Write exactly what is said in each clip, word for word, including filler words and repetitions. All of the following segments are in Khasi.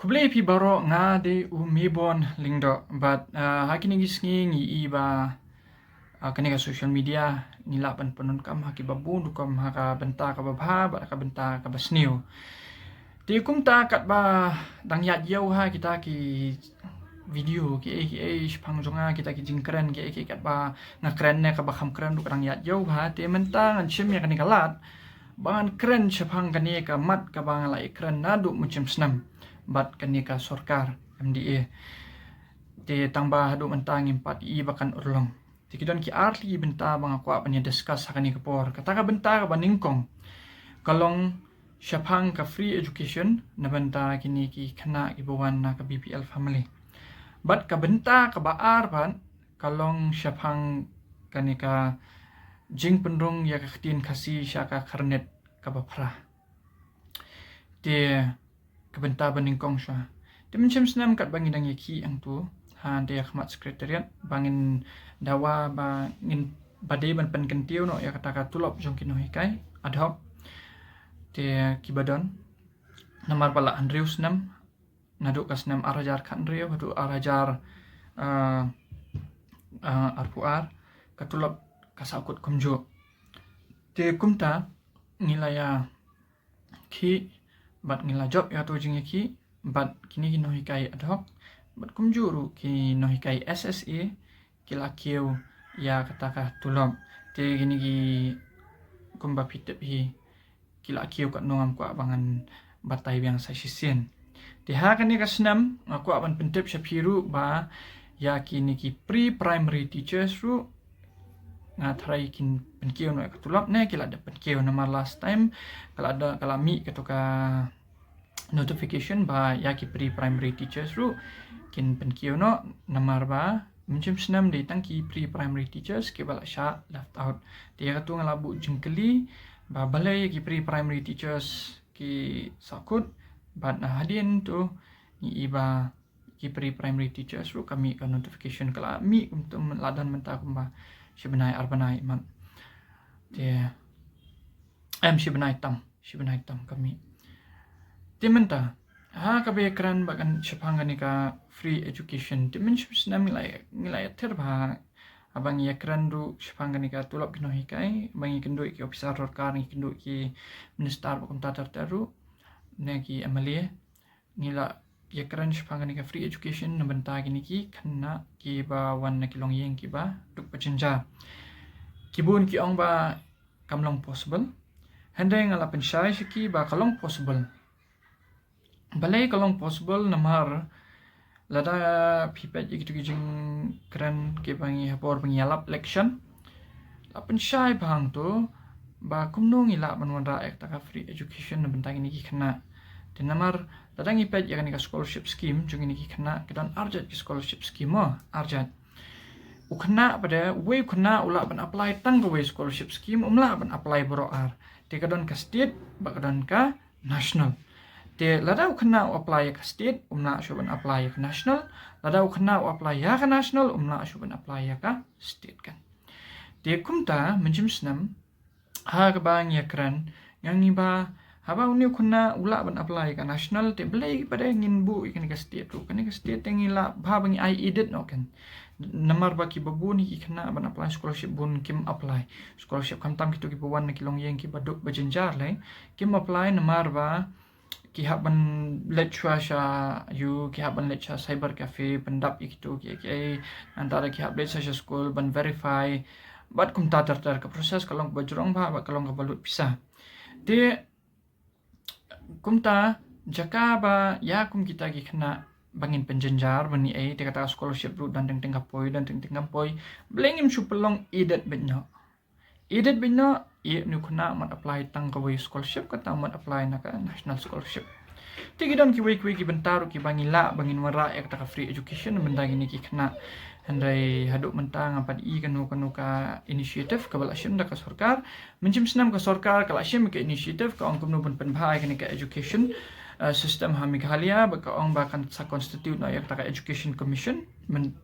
Khublei phi baroh, nga dei u Mebon Lyngdoh bad, ah, ha kine ki sngi ngi i ba, ah, kane ka social media ngi lah ban pyndonkam ha ki babun rukom ha ka bynta kaba bha bad ka bynta kaba sniew. Te kumta katba dang ïaid ïew ha kita ki video ki ei ki ei shaphang jong nga, kita ki jingkren ki ei ki ei, katba nga kren ne kaba kham kren ruh ka dang ïaid ïew ha. Te mynta ngan shim ïa kane ka lad ba ngan kren shaphang kane ka mat kaba nga la ïakren naduh mynshem snem bad kane ka sorkar M D A. Te tang ba haduh mynta ngim pat i ba kan urlong. Te ki don ki ar tylli ki bynta ba nga kwah ban ïa discuss ha kane ka por. Kata ka bynta kaba nyngkong ka long shaphang ka free education na bynta kine ki khynnah kiba wan na ka B P L family. Bad ka bynta kaba ar pat ka long shaphang kane ka jingpynrung ïa ka ktien Khasi sha ka khyrnit kaba phra. Te ka bynta ba nyngkong shuwa. Te mynshem snem katba ngi dang ïakhih hangto ha, te ïa khmat secretariat ba ngin dawa ba ngin, ba dei ban pynkyntiew noh ïa kata ka tulop jong ki nonghikai ad hoc. Te kiba don namar ba la hynriew snem, naduh ka snem ar hajar khathynriew haduh ar hajar, ah, ah, arphew ar, ka tulop ka sahkut kumjuh. Te kumta ngi la ïakhih bad ngi la jop ïa kato jingïakhih bad kine ki nonghikai ad hoc bad kumjuh ruh ki nonghikai S S A ki la kiew ïa kata ka tulop. Te kine ki, kumba phi tip hi, ki la kiew katno ngam kwah ba ngan batai biang sa shisien. Te ha kane ka snem nga kwah ban pyntip sha phi ruh ba ïa kine ki pre-primary teachers ruh nga tharai kin pynkiew noh ïa ka tulop ne ki la dep pynkiew, namar last time ka la da, ka la mih kato ka notification ba ïa ki pre-primary teachers ruh kin pynkiew noh, namar ba mynshem snem dei tang ki pre-primary teachers kiba la shah left out. Te ïa kato nga la buh jingkylli ba balei ïa ki pre-primary teachers ki sahkut, bad na hadien to ngi i ba ki pre-primary teachers ruh ka mih ka notification, ka la mih kumto, la don mynta kumba shi bnai ar bnai mat. Te em, shi bnai tam, shi bnai tam ka mih. Te mynta ha kaba ïakren ba kan shaphang kane ka free education, te mynshem snem ngi la, ngi la ïathir ba haba ngi ïakren ruh shaphang kane ka tulop ki nonghikai ba ngi kynduh ki officer sorkar, ngi kynduh ki minister ba kumta ter ter ruh ne ki M L A, ngi la ïakren shaphang kane ka free education na bynta kine ki khynnah kiba wan na ki longïing kiba duk ba jynjar. Ki bun ki ong ba kam long possible. Hynrei nga la pynshai sha ki ba ka long possible. Balei ka long possible? Namar lada phi peit ïa kito ki jingkren kiba ngi ha por ba ngi ïalap election, la pynshai bha hangto ba kumno ngi lah ban wanrah ïa kata ka free education na bynta kine ki khynnah. Te namar lada ngi peit ïa kane ka scholarship scheme jong kine ki khynnah, ki don arjat ki scholarship scheme mo, arjat. U khynnah pat de, uwei u khynnah u lah ban apply tang kawei scholarship scheme, um lah ban apply baroh ar. Te ka don ka state bad ka don ka national. Te lada u khynnah u apply ïa ka state, um lah shuh ban apply ïa ka national. Lada u khynnah u apply ïa ka national, um lah shuh ban apply ïa ka state kan. Te kumta mynshem snem ha kaba ngi ïakren, nga ong ba haba une u khynnah u lah ban apply ïa ka national, te balei pat de ngin buh ïa kane ka state ruh? Kane ka state te ngi lah bha ba ngi ai edit noh kan. Namar ba kiba bun ki khynnah ban apply scholarship bun kim apply. Scholarship khamtam kito kiba wan na ki longïing kiba duk ba jynjar lei, kim apply namar ba ki hap ban leit shuwa sha ïew, ki hap ban leit sha cyber cafe pyndap ïa kito ki, ki, nangta da ki hap leit sha, sha skul ban verify. Bad kumta ter ter, ka process ka long kaba jrong bha bad ka long kaba lut pisa. Te kumta jaka ba ïa kum kita ki khynnah ba ngin pynjynjar ban ïa, te kata ka scholarship ruh don teng teng ka poi, don teng teng ka poi. Balei ngim shu pynlong edit beit noh? Edit beit noh, ïa une u khynnah u mut apply tang kawei scholarship, kata u mut apply na ka national scholarship. Te ki don kiwei kiwei ki bynta ruh kiba ngi lah ba ngin wanrah ïa kata ka free education na bynta kine ki khynnah. Hynrei haduh mynta ngam pat i kano kano ka initiative kaba la shim da ka sorkar. Mynshem snem ka sorkar ka la shim ka initiative, ka ong kumno ban pynbha ïa kane ka education, eh, system ha Meghalaya, bad ka ong ba kan sa constitute noh ïa kata ka education commission. Myn-,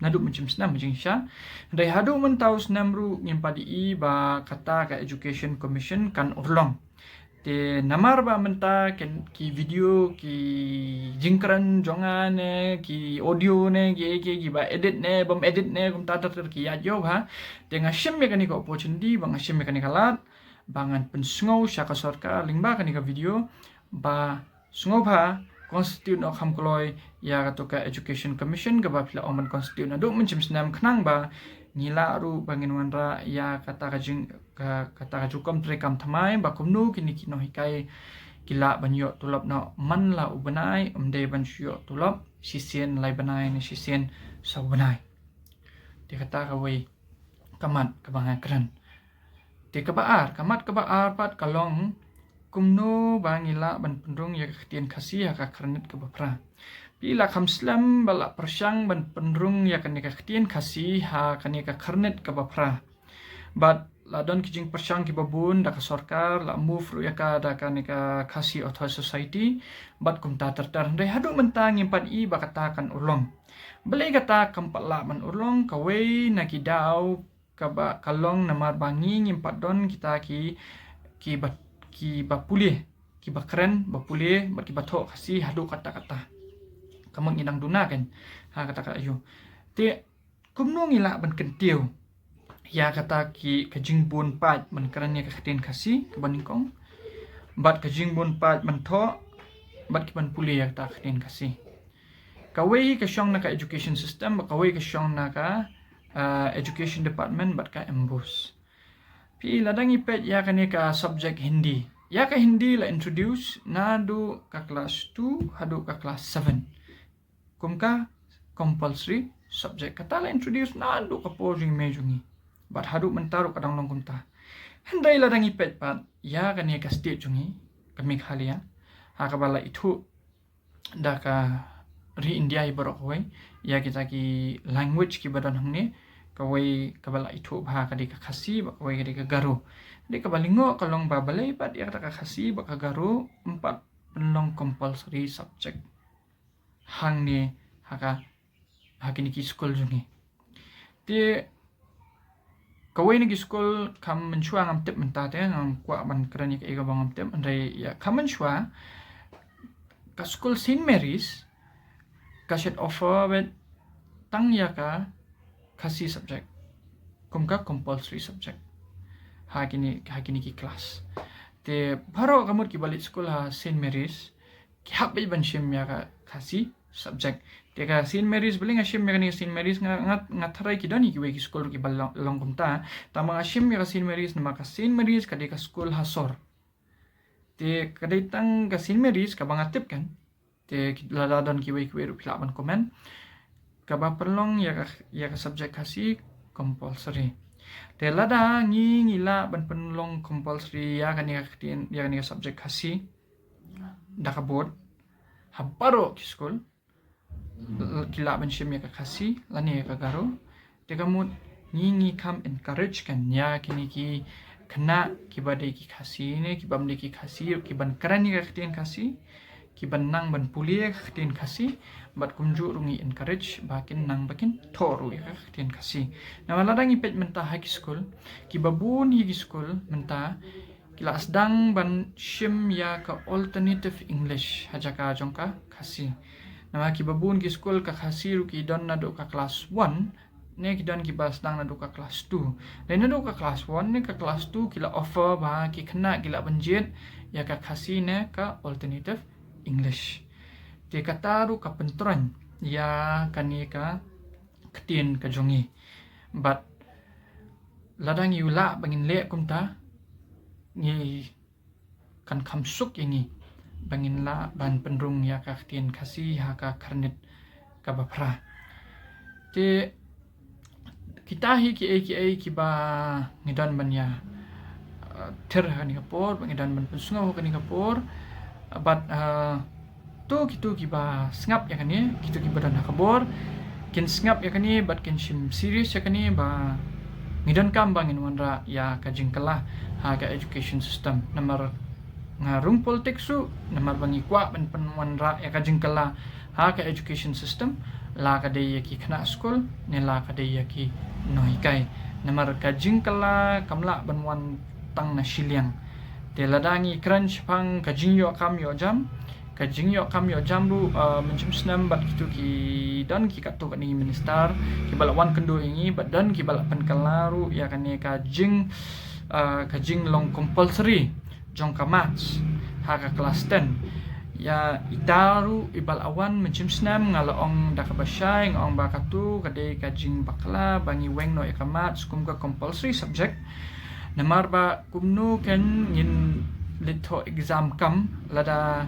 naduh mynshem snem jingshisha. Hynrei haduh mynta u snem ruh ngim pat i ba kata ka education commission kan urlong. Te namar ba mynta ki video ki jingkren jong nga ne ki audio ne ki ki ki ba edit ne bym edit ne kumta ter ter ki ïa jop ha. Te nga shim ïa kane ka opportunity ba nga shim ïa kane ka lad ba ngan pynsngew sha ka sorkar lyngba kane ka video ba sngewbha constitute noh kham kloi ïa kato ka Education Commission kaba phi la ong ban constitute naduh mynshem snem khnang ba ngi lah ruh ba ngin wanrah ïa kata ka jing ka kata ka jukom trei kam thymmai ba kumno kine ki nonghikai ki lah ban ïoh tulop noh man la u bnai, ym dei ban shu ïoh tulop shisien lai bnai ne shisien saw bnai. Te kata kawei ka mat kaba nga kren. Te kaba ar, ka mat kaba ar pat ka long kumno ba ngi lah ban pynrung ïa ka ktien Khasi ha ka khyrnit kaba phra. Phi la kham slem ba la pyrshang ban pynrung ïa kane ka ktien Khasi ha kane ka khyrnit kaba phra. Bad la don ki jingpyrshang kiba bun da ka sorkar, la move ruh ïa ka da kane ka Khasi Authors Society bad kumta ter ter. Hynrei haduh mynta ngim pat i ba kata kan urlong. Balei kata kam pat lah ban urlong? Kawei na ki daw kaba ka long namar ba ngi ngim pat don kita ki kiba kiba pule, kiba kren ba pule bad kiba thoh Khasi haduh katta katta. Ka mut ngi dang duna kan ha kata ka aiu. Te kumno ngi lah ban kyntiew ïa kata ki ka jingbun paid ban kren ïa ka ktien Khasi kaba nyngkong bad ka jingbun paid ban thoh bad ki ban pule ïa kata ka ktien Khasi. Kawei ka shong na ka education system bad kawei ka shong na ka ah, education department bad ka MBOSE. Phi lada ngi peit ïa kane ka subject Hindi. Ïa ka Hindi la introduce naduh ka class two haduh ka class seven kum ka compulsory subject. Kata la introduce naduh ka por jong i mei jong i bad haduh mynta ruh ka dang long kumta. Hynrei lada ngi peit pat ïa kane ka state jong i ka Meghalaya ha kaba la ithuh da ka ri India hi baroh kawei ïa kita ki language kiba don hangne, kawei kaba la ithuh bha ka dei ka Khasi bad kawei ka dei ka Garo. Dei kaba lyngngoh ka long ba balei pat ïa kata ka Khasi bad ka Garo ym pat pynlong compulsory subject hangne ha ka ha kine ki skul jong ngi. Te kawei na ki skul kam mynshuwa ngam tip mynta te, ngam kwah ban kren ïa kaei kaba ngam tip, hynrei ïa kam mynshuwa ka skul Saint Mary's ka shet offer beit tang ïa ka Khasi subject kum ka compulsory subject ha kine ha kine ki class. Te baroh ka mut kiba leit skul ha Saint Mary's ki hap beit ban shim ïa ka Khasi subject. Te ka Saint Mary's, balei nga shim ïa kane ka Saint Mary's, nga nga nga tharai ki don ïa kiwei ki skul ruh kiba long long kumta. Tangba nga shim ïa ka Saint Mary's namar ka Saint Mary's ka dei ka skul ha sor. Te ka dei tang ka Saint Mary's kaba nga tip kan. Te ki- lada don kiwei kiwei ruh phi lah ban comment. Kaba pynlong ïa ka ïa ka subject Khasi compulsory. Te lada ngi ngi lah ban pynlong compulsory ïa kane ka ktien ïa kane ka subject Khasi da ka board ha baroh ki skul ki lah ban shim ïa ka Khasi lane ïa ka Garo. Te ka mut ngi ngi kham encourage kan ïa kine ki khynnah kiba dei ki Khasi ne kibym dei ki Khasi ruh ki ban kren ïa ka ktien Khasi, ki ban nang ban pule ïa ka ktien Khasi bad kumjuh ruh ngi encourage ba kin nang ba kin thoh ruh ïa ka ktien Khasi. Namar lada ngi peit mynta ha ki skul kiba bun hi ki skul mynta ki la sdang ban shim ïa ka alternative English ha jaka jong ka Khasi. Namar kiba bun ki skul ka Khasi ruh ki don naduh ka class one ne ki don kiba sdang naduh ka class two. Dei naduh ka class one ne ka class two ki la offer ba ki khynnah ki lah ban jied ïa ka Khasi ne ka alternative English. Te kata ruh ka pyntroiñ ïa kane ka ktien ka jong ngi. Bad lada ngi lah ba ngin leh kumta ngi kan kham suk ïa ngi ba ngin lah ban pynrung ïa ka ktien Khasi ha ka khyrnit kaba phra. Te kita hi kiei kiei kiba ngi don ban ïa uh, ther ha kane ka por ba ngi don ban pynsngew ha kane ka por. Bad uh, to kito kiba sngap ïa kane, kito kiba don ha ka bor kin sngap ïa kane bad kin shim serious ïa kane ba ngi donkam ba ngin wanrah ïa ka jingkylla ha ka education system. Namar nga rung politics ruh namar ba ngi kwah ban pynwanrah ïa ka jingkylla ha ka education system, la ka dei ïa ki khynnah skul ne la ka dei ïa ki nonghikai. Namar ka jingkylla kam lah ban wan tang na shiliang. Te lada ngi kren shaphang ka jingïoh kam ïoh jam, ka jingïoh kam ïoh jam ruh, uh, mynshem snem bad kito ki don ki katto katne minister kiba la wan kynduh ïa ngi, bad don kiba la pynkylla ruh ïa kane ka jing, uh, ka jinglong compulsory jong ka maths ha ka klas ten. Ïa ita ruh iba la wan mynshem snem nga la ong da kaba shai, nga ong ba kato ka dei ka jingbakla ba ngi weng noh ïa ka maths kum ka compulsory subject. Namar ba kumno kein ngin leit thoh exam kam lada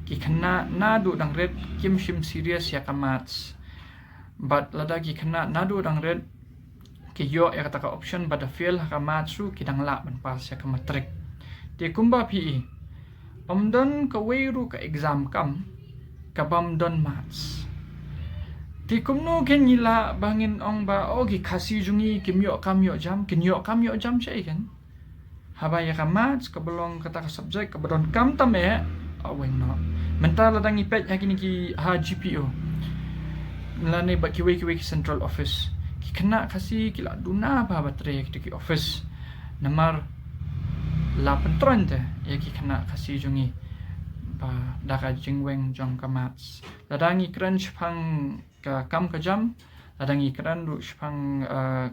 ki khynnah naduh dang rit kim shim serious ïa ka maths. Bad lada ki khynnah naduh dang rit ki ïoh ïa kata ka option ba da fail ha ka maths ruh ki dang lah ban pass ïa ka matric. Te kumba phi i, ym don kawei ruh ka exam kam ka bym don maths. Te kumno kein ngi lah ba ngin ong ba, oh, ki Khasi jong ngi kim ïoh kam ïoh jam, kin ïoh kam ïoh jam shaei kein? Haba ïa ka maths kaba long kata ka subject kaba donkam tam eh, a weng noh. Mynta lada ngi peit ha kine ki ha G P O lane bad kiwei kiwei ki central office, ki khynnah Khasi ki la duna bha ba trei ha kito ki office. Namar la pyntroiñ te ïa ki khynnah Khasi jong ngi ba da ka jingweng jong ka maths. Lada ngi kren shaphang ka kam ka jam, lada ngi kren ruh shaphang, uh,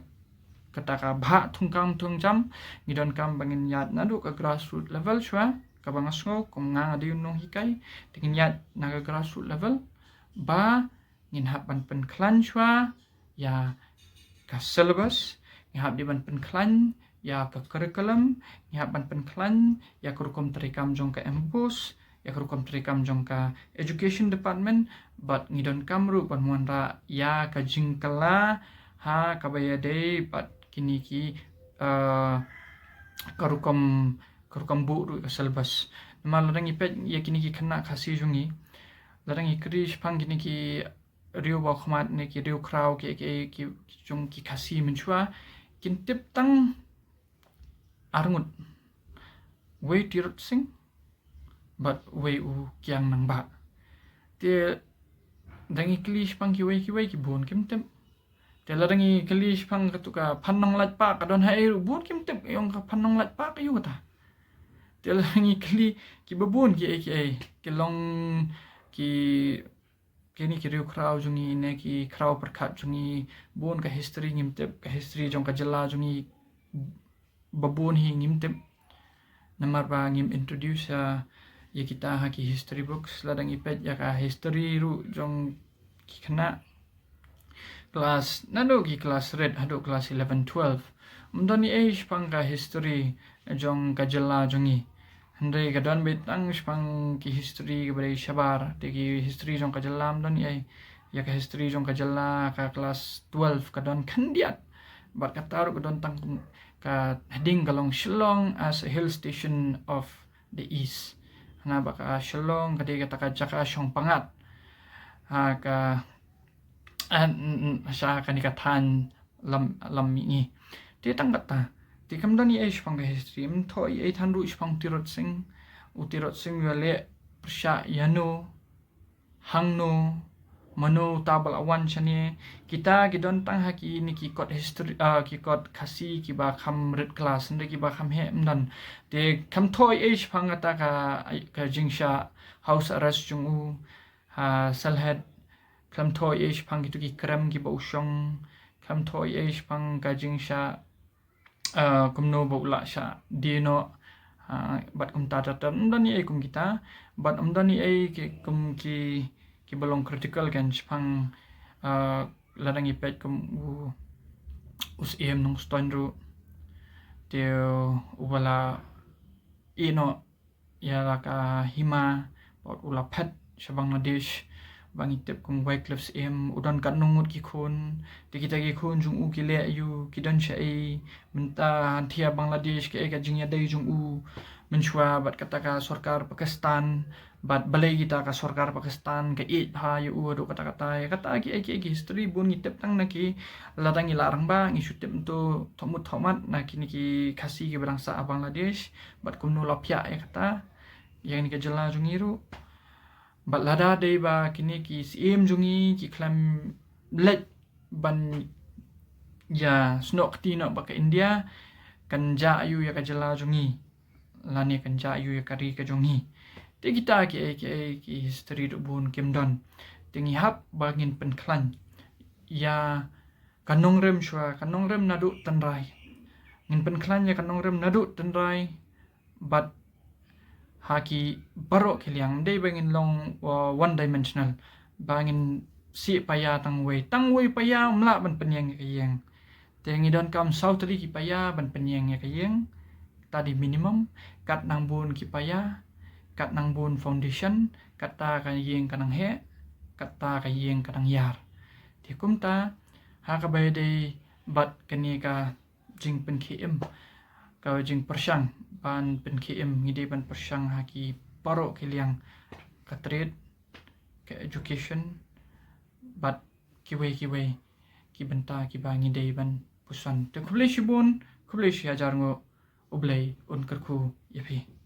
kata ka bhah thungkam thungjam, ngi donkam ba ngin ïaid naduh ka grassroots level shuwa, kaba nga sngew kum nga nga dei u nonghikai, te ngin ïaid na ka grassroots level ba ngin hap ban pynkhlaiñ shuwa ïa ka syllabus, ngi hap dei ban pynkhlaiñ ïa ka curriculum, ngi hap ban pynkhlaiñ ïa ka rukom treikam jong ka MPOST, ïa ka rukom treikam jong ka education department, bad ngi donkam ruh ban wanrah ïa ka jingkylla ha kaba ïadei bad kine ki, uh, ka rukom, ka rukom buh ruh ka syllabus. Namar lada ngi peit ïa kine ki khynnah Khasi jong ngi, lada ngi kylli shaphang kine ki riew ba khmat ne ki riew khraw ki, ki, ki, ki jong ki Khasi mynshuwa, kin tip tang arngut. Wei Tirot Sing bad wei u Kiang Nangbah. Te da ngi kylli shaphang kiwei kiwei ki bun kim tip. Te lada ngi kylli shaphang katu ka Phan Nonglait Park ka don haei ruh bun kim tip, ong ka Phan Nonglait Park aïu kata. Te lada ngi kylli kiba bun kiei kiei, ki long ki, kine ki riew khraw jong ngi ne ki khraw pyrkhat jong ngi, bun ka history ngim tip, ka history jong ka jylla jong ngi ba bun hi ngim tip. Namar ba ngim introduce ïa, ïa kita ha ki history books, lada ngi peit ïa ka history ruh jong ki khynnah class, naduh ki class rit haduh class eleven, twelve, ym don ei ei shaphang ka history jong ka jylla jong ngi. Hynrei ka don beit tang shaphang ki history kaba dei shabar, te ki history jong ka jylla ym don ei ei. Ïa ka history jong ka jylla ka class twelve ka don khyndiat. Bad kata ruh ka don tang ka heading ka long Shillong as a Hill Station of the East. Hana ba ka Shillong ka dei kata ka jaka shong pyngngad ha ka, ah, n-, n-, sha kane ka thaiñ lam, lam mihngi. Te tang kata. Te kam don ei ei shaphang ka history. Ym thoh ei ei than ruh shaphang u Tirot Sing. U Tirot Sing u ïaleh pyrshah ïano, hangno, mano uta ba la wan shane. Kita ki don tang ha kine ki kot history, ah, ki kot Khasi kiba kham rit class, hynrei kiba kham heh ym don. Te kam thoh ei ei shaphang kata ka, ka jingshah house arrest jong u ha Sylhet. Kam thoh ei ei shaphang kito ki krem kiba u shong. Kam thoh ei ei shaphang ka jingshah, ah, kumno ba u la shah die noh, ah, bad kumta ter ter, ym don ei ei kum kita. Bad ym don ei ei ki, kum ki, kiba long critical kan shaphang, ah, lada ngi peit kum u, u Syiem Nongstoiñ ruh, te uba la ïeh noh ïa la ka hima bad u la phet sha Bangladesh. Ba ngi tip kum Wycliffe Syiem u don katno ngut ki khun. Te kita ki khun jong u ki leh aïu, ki don shaei, mynta hangtei ha Bangladesh kaei ka jingïadei jong u mynshuwa bad kata ka sorkar Pakistan. Bad balei kita ka sorkar Pakistan ka ïeit bha ïa u haduh katta katta. Ïa kata kiei kiei ki history bun ngi tip tang na ki, lada ngi la rangbah ngi shu tip mynta thoh mut thoh mat na kine ki Khasi kiba dang sah ha Bangladesh. Bad kumno la phiah ïa kata ïa kane ka jylla jong ngi ruh. Bad lada dei ba kine ki Syiem jong ngi ki khlem leit ban ïasnoh kti noh bad ka India, kan jah aïu ïa ka jylla jong ngi. lane kan jah ïa ka ri ka jong ngi. Te kita kiei kiei ki history ruh bun kim don. Te ngi hap ba ngin pynkhlaiñ ïa ka nongrim shuwa, ka nongrim naduh tynrai. Ngin pynkhlaiñ ïa ka nongrim naduh tynrai bad ha ki baroh ki liang, ym dei ba ngin long, uh, one dimensional, ba ngin siew paia tang wei, tang wei paia ym lah ban pynïeng ïa ka ïing. Te ngi donkam saw tylli ki paia ban pynïeng ïa ka ïing. Kata dei minimum. Katba bun ki paia, katba bun foundation, kata ka ïing ka nang heh, kata ka ïing ka nang ïar. Te kumta, ha kaba ïadei bad kane ka jingpynkhie im, ka jingpyrshang ban pynkhie im, ngi dei ban pyrshang ha ki baroh ki liang, ka trade, ka education, bad kiwei kiwei ki bynta kiba ngi dei ban puson. Te khublei shibun, khublei shihajar nguh, U Blei un kyrkhu ïa phi.